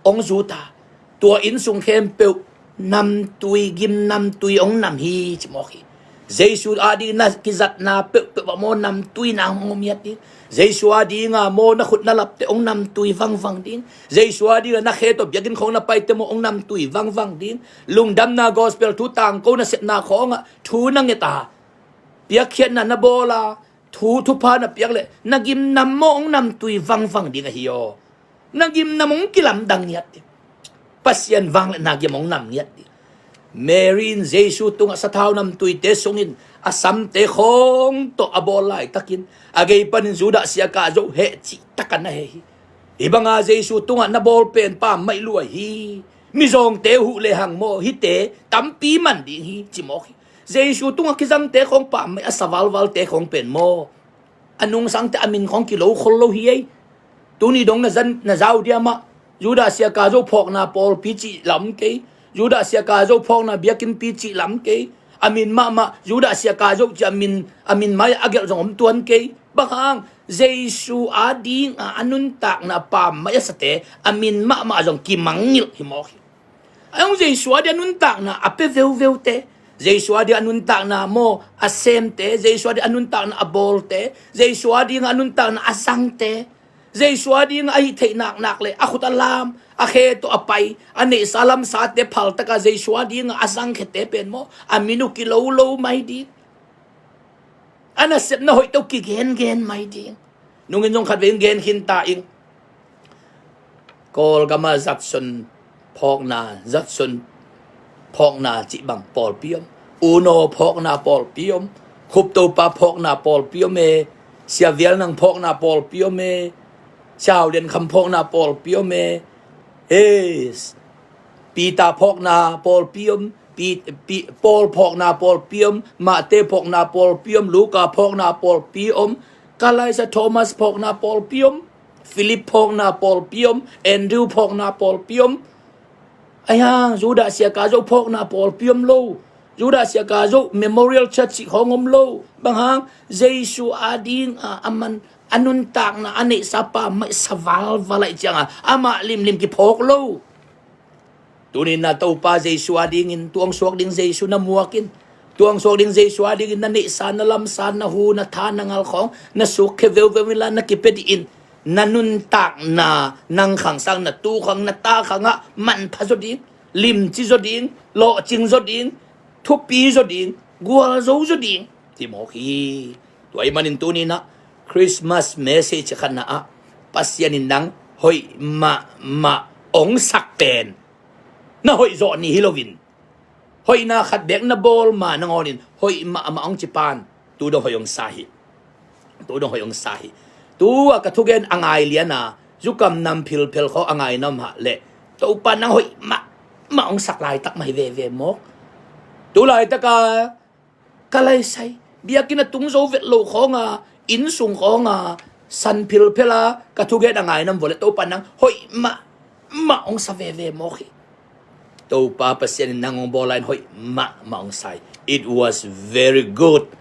hong zut a, tua inn sung khempeuh namtui, gim namtui hong nam hi ci mawk hi. Jesu ading na kizatna peuhpeuh ah maw, namtui na hong om ngiat ding. Jesu adinga maw, na khut na lapte hong namtui vangvang ding. Jesu adinga na khe tawh biakinn khawng na paite maw, hong namtui vangvang ding. Lungdamna gospel thu tangko nasepna khawngah thu na nget a, piakkhiatna na bawl a, thu thupha na piak leh na gim nam maw, hong namtui vangvang ding ahi aw. Na gim nam hong kilamdang ngiat ding. Pasian vangliatna gim hong nam ngiat ding. Mary in Jesu tungah sathau namtuite sungin a samte khawng tawh a bawl laitakin, a gei panin Judah siaka zo heh cih takah na heh hi. Hih banga Jesu tungah na bawl pen pammaih lua hi. Mizawngte huh lehang maw, hihte tampi man ding hi ci mawk hi. Jesu tungah kizangte khawng pammaih a sa valvalte khawng pen maw, a nungsangte a min khawng kilo khol lo hi ei. Tuni dong na zan, na zau diam ah, Judah siaka zo phawkna pawlpi cih lam kei, Judah siaka zo phawkna biakinnpi cih lam kei. A min mahmah Judah siaka zo cih a min, a min mai a gelh zong om tuan kei. Bang hang? Jesu adinga a nuntakna pammaih a sate a min mahmah zong kimangngilh hi mawk hi. A hong Jesu ading a nuntakna a pia veuveute, Jesu ading a nuntakna maw a semte, Jesu ading a nuntakna a bawlte, Jesu ading a nuntakna a zangte, Jesu ading a hih theih naknak le a khut a lam, a khe tawh a pai, a neihsa lamsate phaltaka Jesu adinga a zangkhete pen maw, a min uh kilo lo mai ding. A nasepna hoihte uh kigengen mai ding. Nungin zong khatvei in gen khin ta ing. Kawlgam ah Judson phawkna, Judson phawkna cih bang pawlpi om. Uno phawkna pawlpi om. Khuptopa phawkna pawlpi om e. Sia Vial Nang phawkna pawlpi om e. Sia Hau Lian Kham phawkna pawlpi om e. Hei, Peter phawkna pawlpi om. Pi, Pi, Paul phawkna pawlpi om. Mate phawkna pawlpi om. Luka phawkna pawlpi om. Kalaisa Thomas phawkna pawlpi om. Philip phawkna pawlpi om. Andrew phawkna pawlpi om. Ahi hang Judah Siakazo phawkna pawlpi om lo. Judah Siakazo Memorial Church cih khawng om lo. Bang hang, Jesu ading a, a man, a nuntakna a neihsa pa maihsa valval ahih ciangin amah limlim kiphawk lo. Tuni-in ah Topa Jesu adingin, tu hong suak ding Jesu na muak in. Tu hong suak ding Jesu adingin na neihsa, na lamsa, na hu, na tha, na ngal khawng na sukkhia veuveu inla, na kipia dih in. Na nuntakna, nang khang sang, na tu khang, na ta khang ah manpha zaw ding, limci zaw ding, lawhcing zaw ding, thupi zaw ding, gualzo zaw ding, ci mawk hi. Tua ahih manin tuni-in ah Christmas message khatna ah Pasian in nang hoih mahmah hong sak pen na hoih zawh ni hi loin, hoihna khat beek na bawl ma nangawn in hoih mahmah hong ci pan, tu dong hoih hong sa hi. Tu dong hoih hong sa hi. Tu-a ka thugen a ngai lian a, zukam nam philphel khawng a ngai na om hah leh, Topa nang hoih mahmah hong sak laitak mah hi veve mawk. Tu laitak a Kalaisai, biakinn a tung zo vet lo khawng a, inn sung khawng a, san philphel a ka thugen a ngai na om vua leh, Topa nang hoih mahmah hong sa veve mawk hi. Topa Pasian in nang hong bawl lai-in hoih mahmah hong sa hi. It was very good,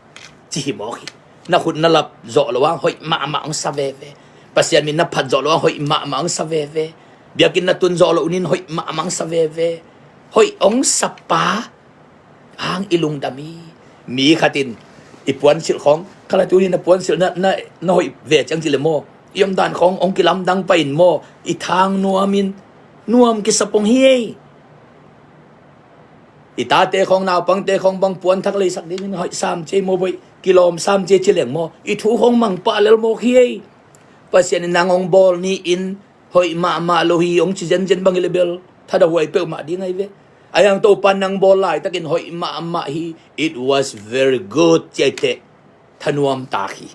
ci hi mawk hi. Na khut na lap zawh loh hang hoih mahmah hong sa veve. Pasian min na phat zawh loh hang hoih mahmah hong sa veve. Biakinn na tun zawh loh un in hoih mahmah hong sa veve. Hoih hong sa pa hang i lungdam hi. Mi khat in i puansilh khawng, kala tuni na puansilh na, na, na hoih ve ciang ci leh maw, i omdan khawng hong kilamdang pah in maw, i thang nuam in, nuam kisa pong hi ei. I tate khawng, naupangte khawng bang puanthak leisak dingin hoih sam ci ei maw, boih kilawm sam ci ei ci leng maw, i thu khawng mang pah lel mawk hi ei. Pasian in nang hong bawl ni-in hoih mahmah lo hi hong ci zenzen bang hi leh bel thadahuai peuhmah ding ahi ve. Ahi hang Topa nang bawl laitakin hoih mahmah hi, it was very good, ci ahih teh thanuam tak hi.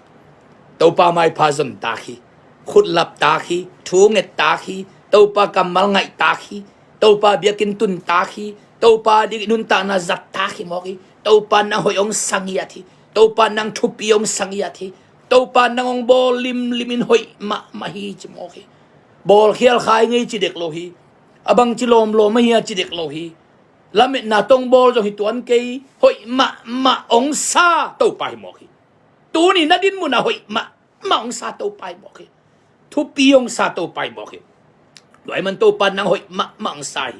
Topa maipha zon tak hi. Khut lap tak hi. Thu nget tak hi. Topa kammal ngaih tak hi. Topa biakinn tun tak hi. Topa ding i nuntakna zat tak hi mawk hi. Topa nang hoih hong sa ngiat hi. Topa nang thupi hong sa ngiat hi. Topa nang hong bawl limlim in hoih mahmah hi ci mawk hi. Bawlkhial kha ing ei ci dek lo hi. A bangci lawmlawm ahi a ci dek lo hi. Lametna tawh hong bawl zong hi tuan kei. Hoih mahmah hong sa Topa hi mawk hi. Tuni na dinmun ah hoih mahmah hong sa Topa hi mawk hi. Thupi hong sa Topa hi mawk hi. Tua ahih man Topa nang hoih mahmah hong sa hi.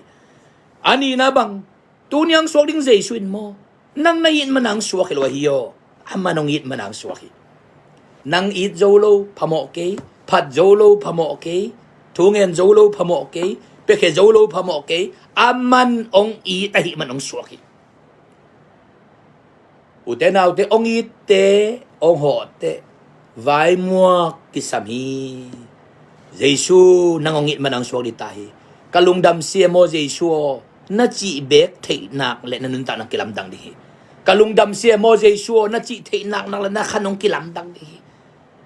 A nihna bang, tuni a hong suak ding Jesu in maw, nang na it man a hong suak hi lo ahi aw. Aman hong it man a hong suak hi. Nang it zo lo phamawh kei, phat zo lo phamawh kei, thu ngen zo lo phamawh kei, piakhia zo lo phamawh kei, aman hong it ahih man hong suak hi. Ute naute, hong itte, hong hawhte vaimuak kisam hi. Jesu nang hong it man a hong suak ding ta hi. Ka lungdam sia maw Jesu aw, na cih beek theih nak leh na nuntakna kilamdang ding hi. Ka lungdam sia maw Jesu aw, na cih theih nak nak leh na khan hong kilamdang ding hi.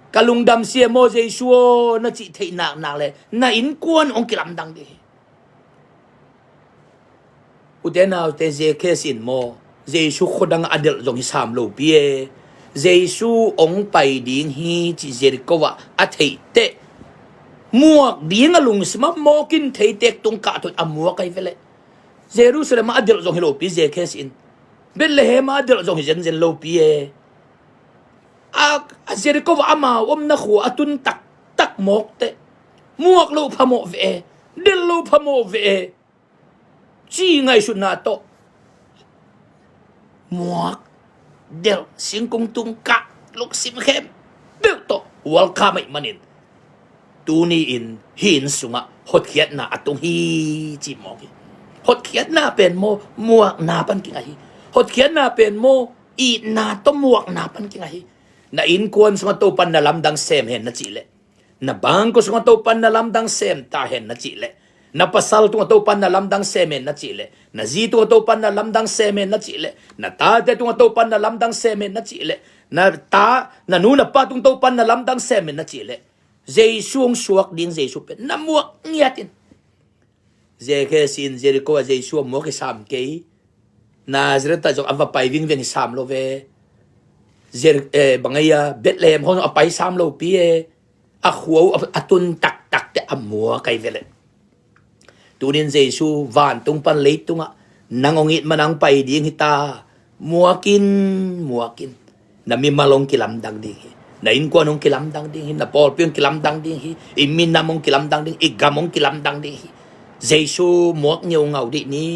Ka lungdam sia maw Jesu aw, na cih theih nak nak leh na innkuan hong kilamdang ding hi. Ute naute, Zacchaeus in maw, Jesu khuadang a delh zong hi sam lopi e. Jesu hong pai ding hi cih Jericho ah a theih teh, muak ding a lungsim a mawk in theitek tung kahto in a muak ahi ve leh. Jerusalem ah a delh zong hi lopi Zacchaeus in. Bethlehem ah a delh zong hi zenzen lopi e. A, a Jericho ah amau omna khua a tun taktak mawk teh, muak loh phamawh ve e, delh loh phamawh ve e, ci ngaihsutna tawh, muak, delh, singkung tung kah, lungsim khempeuh tawh welcome ahih manin, tuni-in hih inn sungah hotkhiatna a tung hi ci mawk hi. Hotkhiatna pen maw, muakna pan kingah hi. Hotkhiatna pen maw, itna tawh muakna pan kingah hi. Na innkuan sungah Topa in na lamdang sem hen na cih leh, Na bangkua sungah Topan na lamdang sem ta hen na cih leh, na pasal tungah Topan na lamdang sem hen na cih leh, na zi tungah Topan na lamdang sem hen na cih leh, na tate tungah Topan na lamdang sem hen na cih leh, na ta, na nu na pa tung Topan na lamdang sem hen na cih leh, Jesu hong suak ding Jesu pen na muak ngiat in. Zekhe sin Jericho a Jesu a muak hi sam kei. Nazareth ah zong a va pai vingveng hi sam lo ve. Jer-, eh, bang a ia, Bethlehem khong a pai sam lo pi e. A khua uh a, a tun taktak te a muak ai ve le. Tunin Jesu vantung pan leitungah nang hong it ma nang pai ding hi ta. Muakin, muakin. Na mimal hong kilamdang ding hi. Na innkuan hong kilamdang ding hi. Na pawlpi hong kilamdang ding hi. I minam hong kilamdang ding hi. I gam hong kilamdang ding hi. Jesu muak ngeungau dih ni.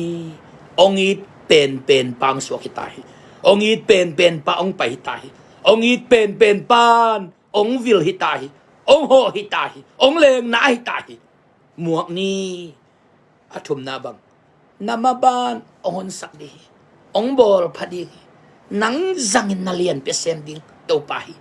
Hong it penpen pa hong suak hi ta hi. Hong it penpen pa hong pai hi ta hi. Hong it penpen pan hong vil hi ta hi. Hong hawh hi ta hi. Hong lengna hi ta hi. Muak ni. A thumna bang, na maban hong honsak ding hi. Hong bawl pha ding hi. Nang zangin na lianpi a sem ding Topa hi.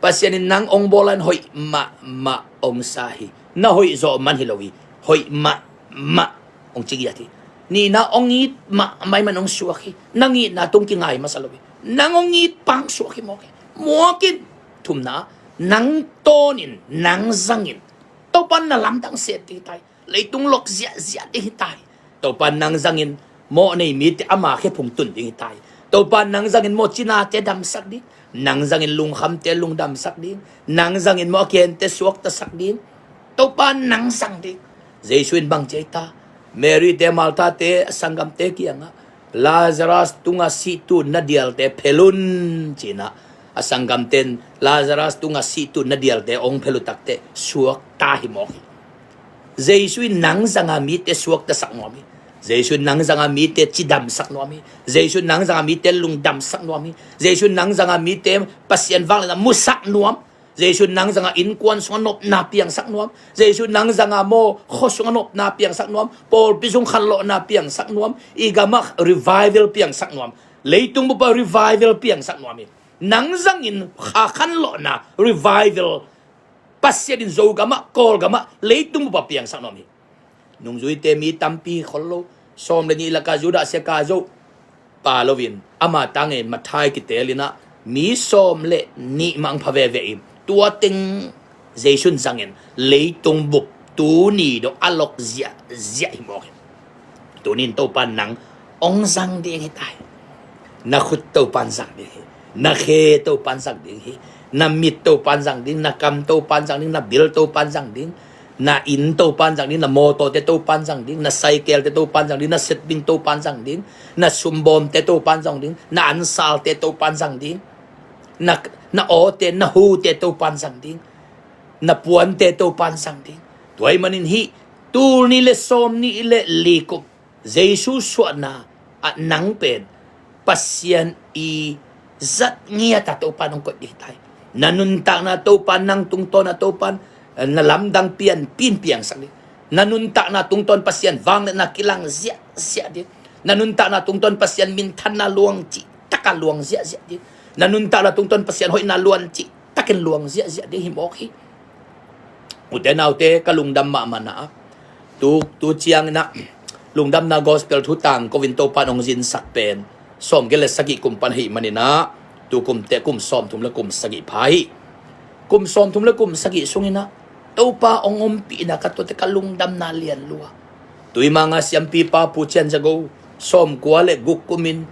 Pasian in nang hong bawl in hoih mahmah hong sa hi. Na hoih zawh man hi lo hi. Hoih mahmah hong ci ngiat hi. Nihna, hong it mahmah ahih man hong suak hi. Nang itna tung kingai masa lo hi. Nang hong it pa hong suak hi mawk hi. Muakin. Thumna, nang tawnin, nang zangin Topa na lamdang sem ding hi ta hi. Leitung lok ziahziah ding hi ta hi. Topa nang zangin mawh nei mite ama khephung tun ding hi ta hi. Topa nang zangin mawh cinate damsak ding. Nang zangin lungkhamte lungdamsak ding. Nang zangin mawh a kihente suaktasak ding. Topa nang zang ding. Jesu in bang ci ei ta? Mary te, Martha te, a sanggamte kiangah, Lazarus tungah sih tun na dialte phel un, ci-in ah, a sanggamten Lazarus tungah sih tun na dialte hong phel uh takteh suakta hi mawk hi. Jesu in nang zanga mite suaktasak nuam hi. Jesu in nang zanga mite cidamsak nuam hi. Jesu in nang zanga mite lungdamsak nuam hi. Jesu in nang zanga mite Pasian vangliatna musak nuam. Jesu in nang zanga innkuan sungah nopna piangsak nuam. Jesu in nang zanga maw khua sungah nopna piangsak nuam. Pawlpi sung khanlawhna piangsak nuam. I gamah revival piangsak nuam. Leitung bupa revival piangsak nuam hi. Nang zangin kha khanlawhna revival, Pasian in Zogamah, Kawlgamah, leitung bupa piangsak nuam hi. Nungzuite mi tampi khol lo, sawm le nih laka Judas Iskariot pa loin ama tangin Matthai kitelinah mi sawm le nih mah hong pha veve in, tua teng Jesu in zangin leitung bup tuni dong a lok ziahziah hi mawk hi. Tunin Topa nang hong zang ding hi ta hi. Na khut Topan zang ding hi. Na khe Topan zang ding hi. Na mit Topan zang ding, na kam Topan zang ding, na bil Topan zang ding, na inn Topan zang ding, na mawtawte Topan zang ding, na saikelte Topan zang ding, na setbing Topan zang ding, na sumbawmte Topan zang ding, na ansalte Topan zang ding, na, na awte, na hute Topan zang ding, na puante Topan zang ding. Tua ahih manin hih tul nih le sawm nih le li kum Jesu suahna ah nang pen Pasian i zat ngiat a Topa nong koih ding hi ta hi. Na nuntakna Topa nang tungtawn a Topan na lamdang pianpin piangsak ding. Na nuntakna tungtawn Pasian vangliatna kilang ziahziah ding. Na nuntakna tungtawn Pasian minthanna luang cihtak a luang ziahziah ding. Na nuntakna tungtawn Pasian hoihna luang cihtakin luang ziahziah ding hi mawk hi. Ute naute, ka lungdam mahmah na ah, tu, tu ciangin ah lungdamna gospel thu tangko in Topa in hong zinsak pen sawmgiat le sagih kum pan ahih manin ah, tu kum teh kum sawmthum le kum sagih pha hi. Kum sawmthum le kum sagih sungin ah Topa hong ompihna ka tuate ka lungdamna lian lua. Tui Manga siampipa Pu Cian Za Go, sawmkua le guk kumin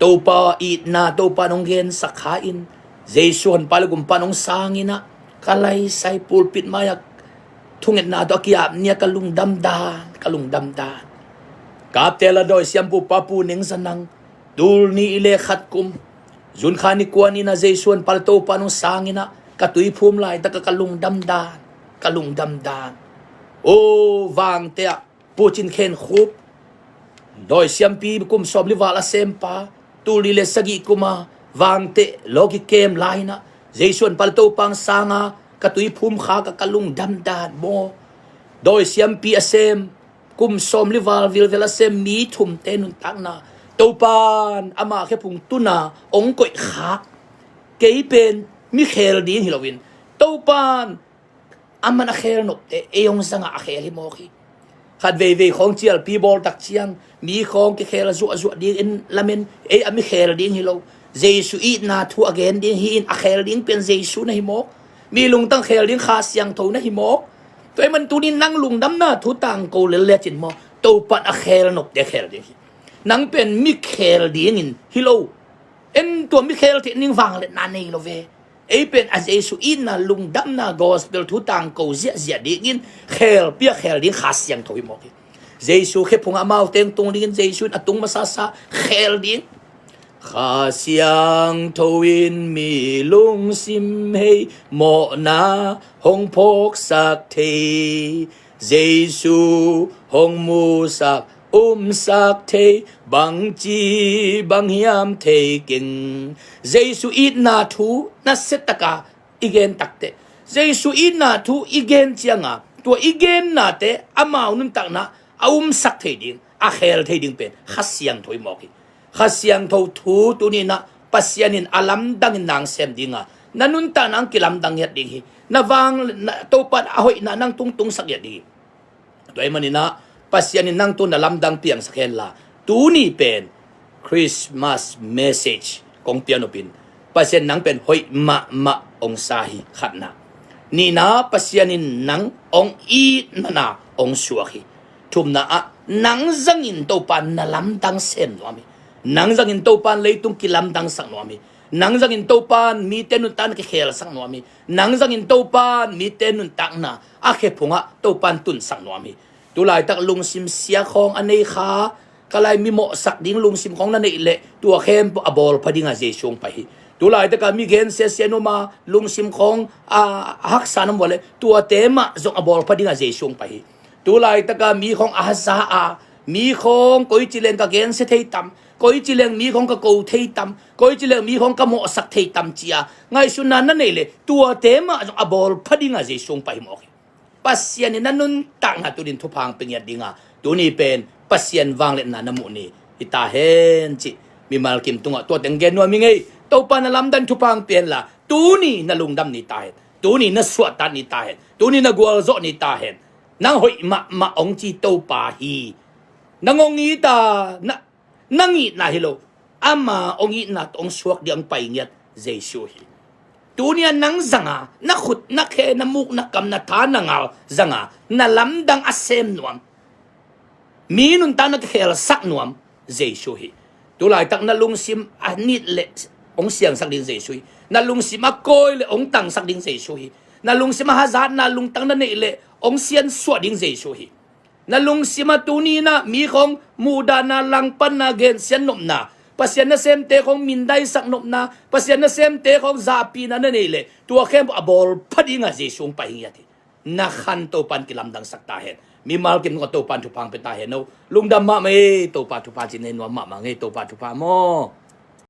Topa itna Topa in hong gensak kha in, Jesu honpa le gumpa in hong sang in ah, ka laisai pulpit mai-ah thungetna tawh a ki-ap ni-a ka lungdam dan, ka lungdam dan. Ka apte la dawi siampu pa Pu Neng Za Nang, tul nih le khat kum, June kha ni kua ni-in ah Jesu honpa le Topa in hong sang in ah, ka tuiphum laitak ah ka lungdam dan, ka lungdam dan. O, Vangteh ah Pu Cin Khen Khup, dawi siampi kum sawm li val a sempa, tul nih le sagih kum a Vangteh lawki kem lai-in ah Jesu honpa le Topa in hong sang a, ka tuiphum khak a ka lungdam dan maw. Dawi siampi a sem, kum sawm li val vilvel a sem mi thumte nuntakna Topa in ama khephung tun a hong koih khak. Kei pen mi khel ding hi loin Topa in Aman a khel nopte ei hong zangah a khel hi mawk hi. Khat veivei khawng cialpi bawl tak ciang mi khawng kikhel zuahzuah dingin lamen, ei a mi khel ding hi lo. Jesu itna thu a gen ding hi in, a khel ding pen Jesu na hi mawk. Mi lungtang khel ding Kha Siangtho na hi mawk. Tua ahih man tunin nang lungdamna thu tangko lel lecin maw, Topan a khel nopte khel ding hi. Nang pen mi khel dingin hi lo. En tua mi khel theih ning vangliatna nei lo ve. Ei pen a Jesu itna lungdamna gospel thu tangko ziahziah dingin khelpi a khel ding Kha Siangtho hi mawk hi. Jesu khe phungah amau teng tung dingin Jesu in a tung masasa khel ding. Kha Siangtho in mi lungsim hei mawhna hong phawksak thei. Jesu hong musak umsak thei, bangci bang hiam thei keng. Jesu itna thu nasia taka i gen takteh, Jesu itna thu i gen cianga tua i gennate amau nuntakna a umsak thei ding, a khel thei ding pen Kha Siangtho hi mawk hi. Kha Siangtho thu tuninah Pasian in a lamdangin nang sem dinga, na nuntakna ang kilamdang ngiat ding hi. Na vang na, Topan a hoihna nang tungtungsak ngiat ding hi. Tua ahih maninah Pasian in nang tu na lamdang piangsak henla, tuni pen Christmas message kong pianupin Pasian nang pen hoih mahmah hong sa hi, khatna. Nihna, Pasian in nang hong itna hong suak hi. Thumna ah nang zangin Topan na lamdang sem nuam hi. Nang zangin Topan leitung kilamdangsak nuam hi. Nang zangin Topan mite nuntakna kikhelsak nuam hi. Nang zangin Topan mite nuntakna a khephungah Topan tunsak nuam hi. Tulaitak lungsim sia khawng a nei kha, ka lai mi mawhsak ding lungsim khawng na neih leh tua khempeuh a bawlpha dinga Jesu hong pai hi. Tulaitaka mi gensia sia noma lungsim khawng a haksa na muah leh tuate mah zong a bawlpha dinga Jesu hong pai hi. Tulaitaka mi khawng a haza a, mi khawng koici leng ka gensia thei tam, koici leng mi khawng ka ko thei tam, koici leng mi khawng ka mawhsak thei tam cia ngaihsutna na neih leh tuate mah zong a bawlpha dinga Jesu hong pai hi mawk hi. Pasian in na nuntakna tunin thupha hong pia ngiat dinga, tuni pen Pasian vangliatna na muh ni hi ta hen cih mimal kim tungah tua teng gen nuam hi ngei. Topa na lamdang thupha hong pia henla, tuni na lungdam ni ta hen, tuni na suahtak ni ta hen, tuni na gualzawh ni ta hen. Nang hoih mahmah hong ci Topa hi. Nang hong it a, na, nang itna hi lo, ama hong itna tawh hong suak ding hong pai ngiat Jesu hi. Tuni a nang zanga na khut, na khe, na muk, na kam, na tha, na ngal zanga na lamdang a sem nuam, mi nuntakna kikhelsak nuam Jesu hi. Tulaitak na lungsim a nit leh hong siangsak ding Jesu hi. Na lungsim a kawi leh hong tangsak ding Jesu hi. Na lungsim a hazatna lungtang na neih leh hong siansuah ding Jesu hi. Na lungsim a tuninah mi khawng muhdahna, langpanna, gensiat nopna, Pasian nasemte khawng mindaisak nopna, Pasian nasemte khawng zahpihna na neih leh tua khempeuh a bawlpha dinga Jesu hong pai hi ngiat hi. Na khan Topan kilamdangsak ta hen. Mimal kim tungah Topan thupha hong pia ta hen o. Lungdam mahmah ei, Topa thupha ci nei nuam mahmah ngei, Topa thupha maw.